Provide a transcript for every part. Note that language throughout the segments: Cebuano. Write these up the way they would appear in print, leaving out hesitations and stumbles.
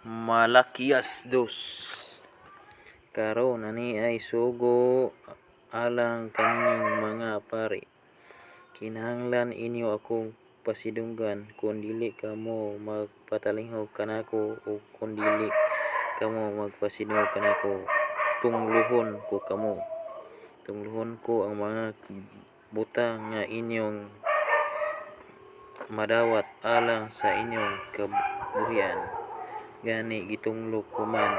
Malakias 2. Karon ani ay sugo alang kaninyong mga pari. Kinahanglan inyo akong pasidunggan. Kon dili kamo magpatalihok kanako ug kon dili kamo magpasidungog kanako, tunglohon ko kamo. Tunglohon ko ang mga butang nga inyong madawat alang sa inyong kabuhian. Gani gitunglo ko man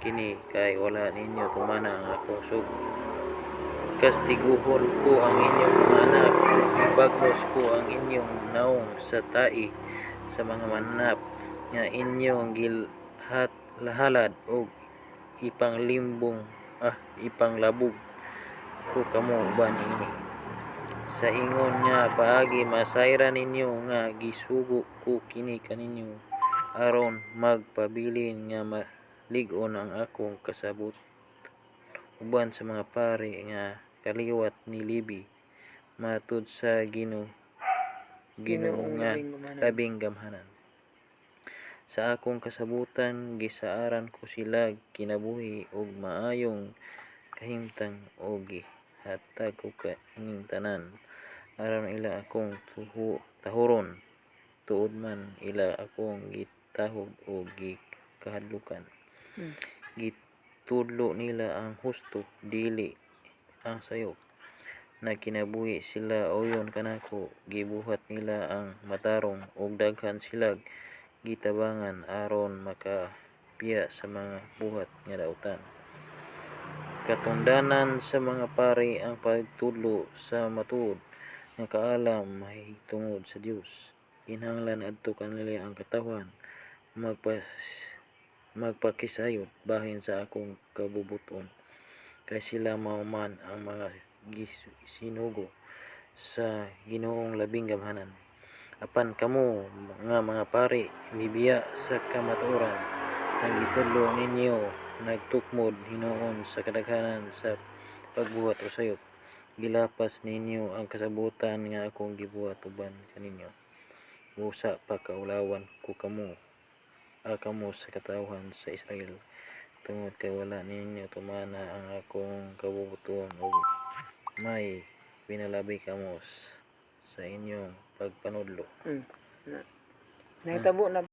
kini kay wala ninyo tumana ang akong sugo. Kastiguhon ko ang inyong mga anak ug ibagnos ko ang inyong nawong sa tai sa mga mananap nga inyong gihalad ug ipanglimbong ah ipanglabog ko kamo uban niini. Sa ingon nga paagi masayran ninyo nga gisugo ko kini kaninyo aron magpabilin nga malig-on ang akong kasabot uban sa mga pari nga kaliwat ni Levi matud sa Ginoo Ginoong nga labing gamhanan. Labing gamhanan. Sa akong kasabutan gisaaran ko sila kinabuhi ug maayong kahimtang ug gihatag ko ining tanan aron ila akong tahuron. Tuod man ila akong gitahod ug gikahadlokan. Gitudlo nila ang husto, dili ang sayop. Nagkinabuhi sila uyon kanako, gibuhat nila ang matarong ug daghan silag gitabangan aron makabiya sa mga buhat nga dautan. Katungdanan sa mga pari ang pagtudlo sa matuod nga kaalam mahitungod sa Dios. Kinahanglan adto kanila ang katawhan magpakisayod bahin sa akong kabubut-on, kay sila mao man ang mga sinugo sa Ginoong labing gamhanan. Apan kamo nga mga pari mibiya sa kamatuoran. Ang gitudlo ninyo nagtukmod hinuon sa kadaghanan sa pagbuhat og sayop. Gilapas ninyo ang kasabotan nga akong gibuhat uban kaninyo. Busa pakaulawan ko kamo sa katawhan sa Israel tungod kay wala ninyo tumana ang akong kabubut-on ug may pinalabi kamo sa inyong pagpanudlo. Na. Nahitabo na.